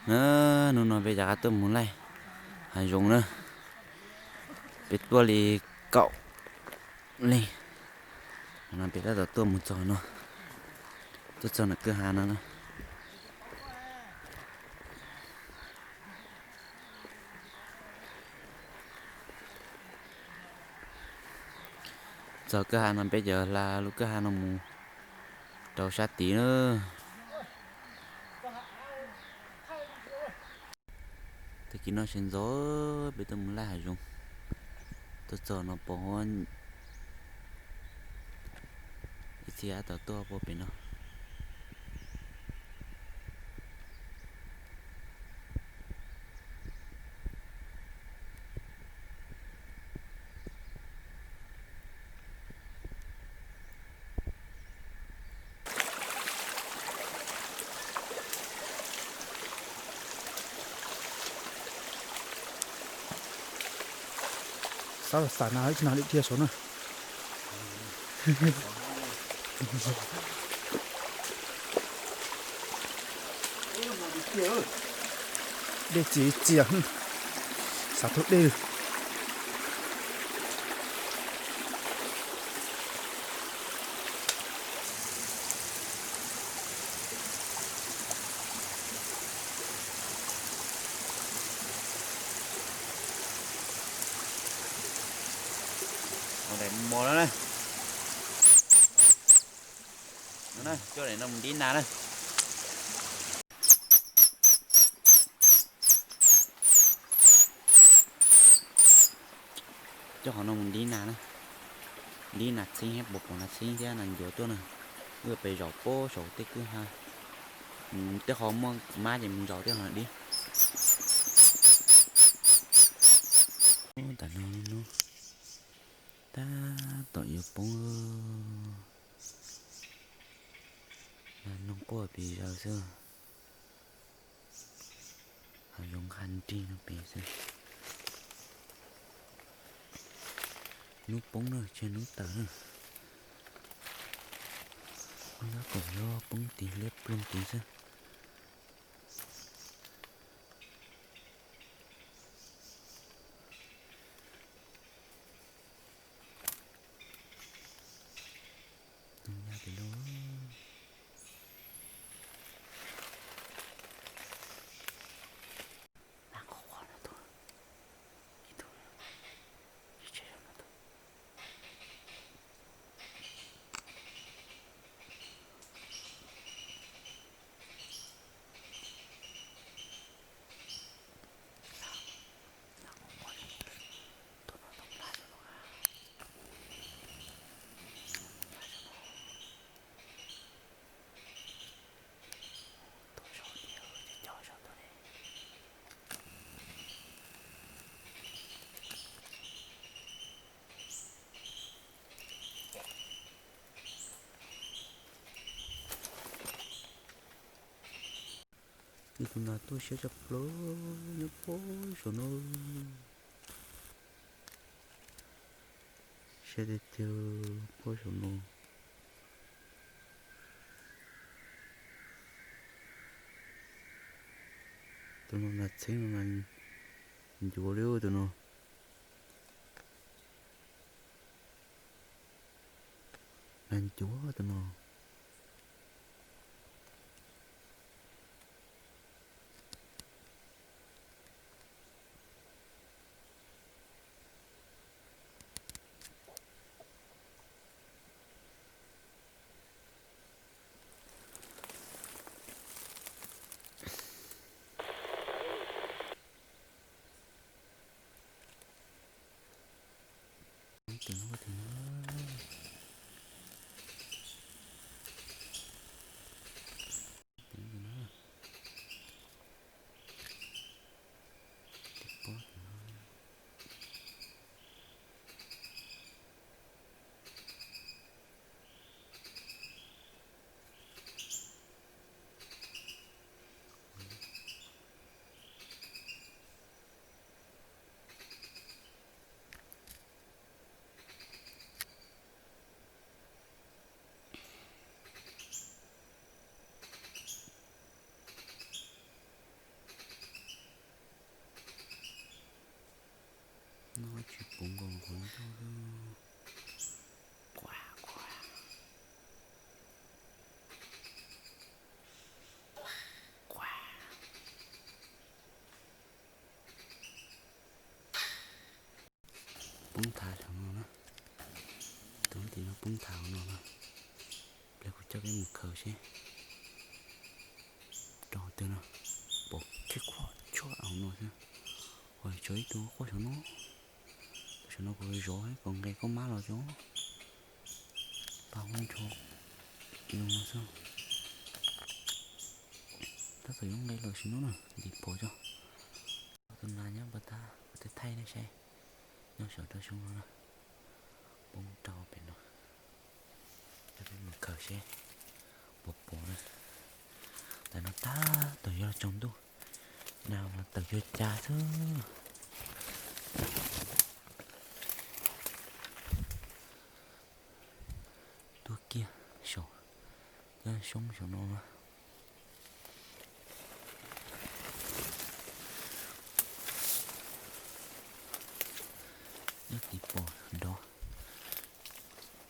Na, hnub no peb rov qab tuaj mus laij hav zoov na. Peb tuaj li kaum leej. No peb tab tom tuaj mus txog no, tuaj txog nram kwj ha no na. Txog kwj ha no peb cov hla lub kwj ha no mus rau sab tid na. Tag kis no sawv ntxov peb tuaj mus laij hav zoov, tuaj txog no pom ib txhia tab tom tuaj pem no. Xav los xav na, ib tsis nag li dhia saud na. Dej txias txias, xav thaum dej. Daim mos no na, coj daim no mus dib nas na. Coj qhov no mus dib nas na, dib nas txheeb thiab, puas pom nas txheeb thiab nas ncuav tuaj na. Wb pes zaum pob saum tej kwj ha, tej qhov muaj mab ces mus zaum tej qhov no dib. Tam no hnub tab tom yuav poob, nag noog quaj pes zaws xwb. Hav zoov nqha nrig no pem xwb. Hnub poob na, tsis yog hnub tawm na. Hnub no kom yog poob tid liab ploog tid xwb. Ntoo nyab pem lauj. Nag qhuav qhuav no tus, ib tug, ib tsheb no tus. Ib tug nas tuaj siab tshaj plaws nyob pob saum no. Siab tiag tiag pob saum no. Tus no nas txheeb no nas ncuav li tus no. Nas ncuav tus no. Tus no, tus no. Puv nkaus nqus ntuj lawm. Quaj, quaj, quaj. Poob thav saum no na. Tus tim no poob thav no na. Pliag kuv coj peb mus khaws seb rau twg no. Pom khib khuam tshuaj hauv no xwb. Ho tshuav ib tug quaj saum no. Saum no kuv zov kom nqes koj mab los cov. Paj hub nrho no xwb. Tab tom yuav nqes los sim no na, ntim pos cov. Tus nas nyob puas tag, kuv twb thaij nej saib. Nyob saum rau xyoo no na, poob rau pem no. Coj peb mus khaws seb puas pom na. Tam no tab tom yuav los tsaus ntuj, nag los tawm cuag cas xwb. Tuaj kiag saum cov xyoob saum no na. Nyob tiv pos nrov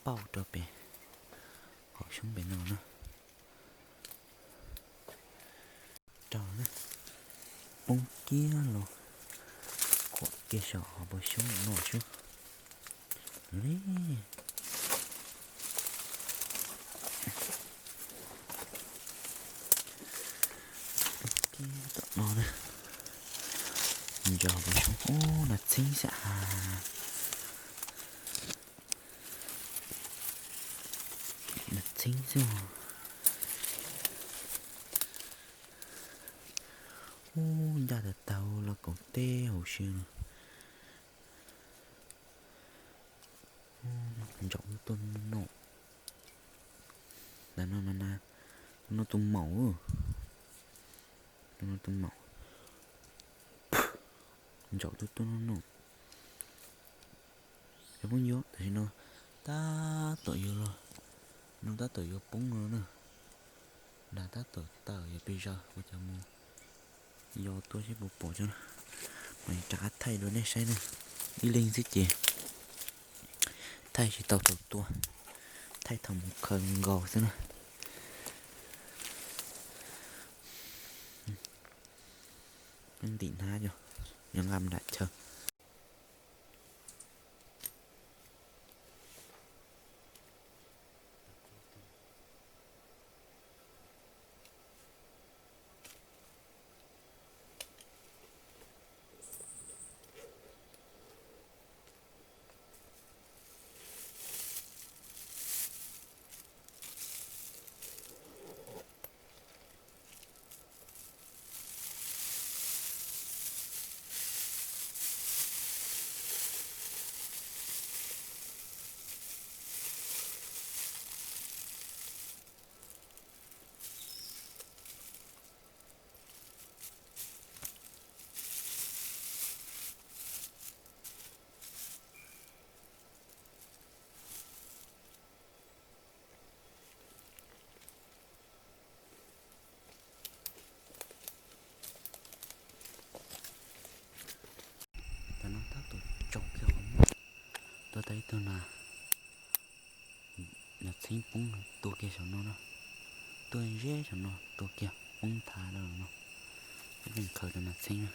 pauj rau pem hauv xyoob pem no na. Rau na, poob kiag los khuam kiag saum hauv paus xyoob no xwb. Li, kiag tom no na. Ntsaws hauv paus xyoob, ub, nas txheeb xwb as. Nas txheeb xwb. Ub, ncaj tag tag los koom teb hauv si no. Ntsaum tuaj noj. Ntawm no mas na, no tus maum, no tus maum. Ntsaum tuaj tuaj noj noj. Cov phooj ywg, tam sim no tab tom yuav los, no tab tom yuav poob no na. Nag tab tom tawm yog pes zaws, ua cas mus yos tuaj seb puas pom cov. Mas rov qab thaij rau nej saib na. Ib leeg xwb ces thaij tsis tau thaum tuaj, thaij thaum mus khaws nkaus xwb na. Ntim hnab yog, yog nqa nram chaw. Tam no tab tom tsaus kiag qhov muag, tuaj tau ib tug nas, nas txheeb poob tua kiag saum no na, tuaj ze saum no tua kiag poob thav lawm no. Peb khaws tus nas txheeb na.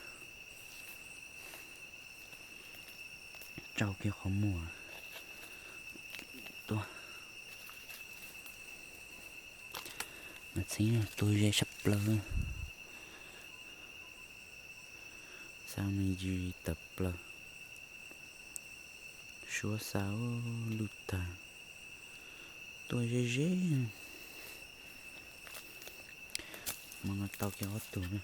Tsaus kiag qhov muag tuaj. Nas txheeb tuag ze tshaj plaws, xa me ntsis tawm plaws, suab xa luj tag, tuaj ze ze. Hmo no tau kiag ob tug na.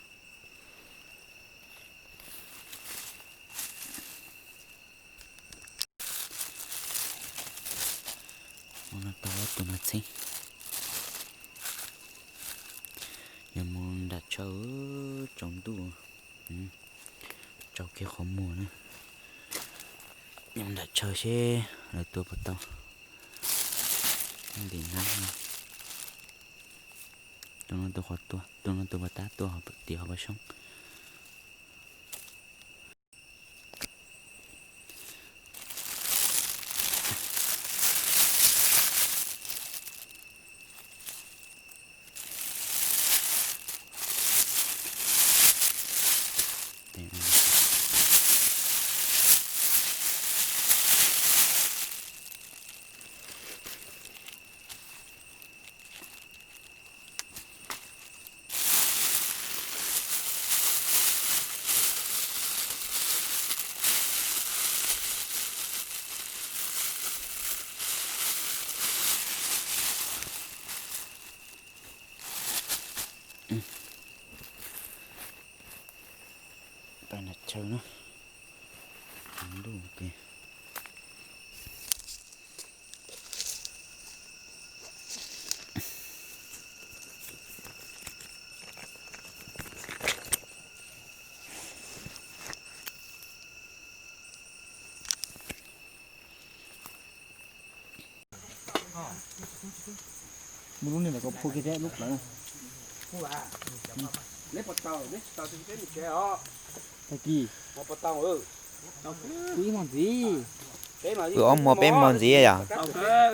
Hmo no tau ob tug nas txheeb. Yog mus nram tshaw tsaus ntuj, tsaus kiag qhov muag na. Yog nram tshaw seb lawv tua puas tau. Ntim hnab no. Tus no tus qhov tuaj, tus no tus pas tab tuaj tim hauv pas xyoob. Pais nram chaw na. Ntuj ces Muaj lub niag ntawm ko phu kiag thiab lub plawv. Tag kis, kuv ib hmos ntxiv. Wb ob hmos peb hmos ntxiv yom.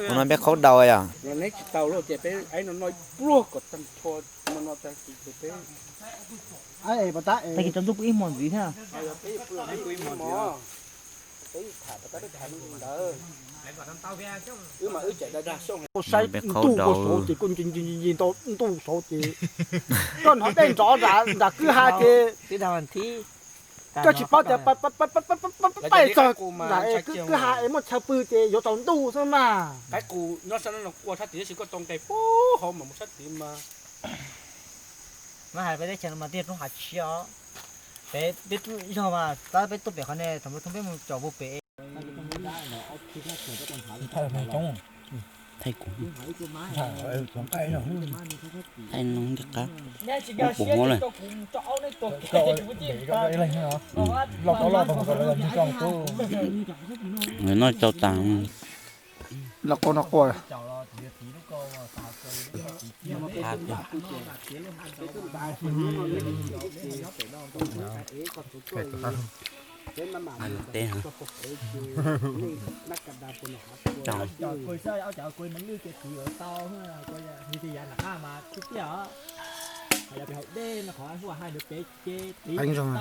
Ua no peb qhaub dau yom. Tag kis tsaus ntuj pw ib hmos ntxiv thiab. Saib ntuj koj saud ces koj nce nce nce nce ntuj saud ces koj hnov dej nrov nram kwj ha ces koj tsis paub tias pais txog nram kwj ha es muaj chaw pw ces yuav tsaus ntuj xwb mas. Qaib qus nyob sab no ua sab tid tab sis koj tau nqes puag hauv mas mus sab tid mas. Mas hais peb teb chaws no mas tiag roob hav tshiab os. Peb peb yog mas tab peb tuaj pem qhov ne thaum peb thoob peb mus caum puag pem. Thaij kuv, thaij no nti qab, ub puas huab lawm. Noj tau tas. Los kua no kua. Teb. Heev zoo.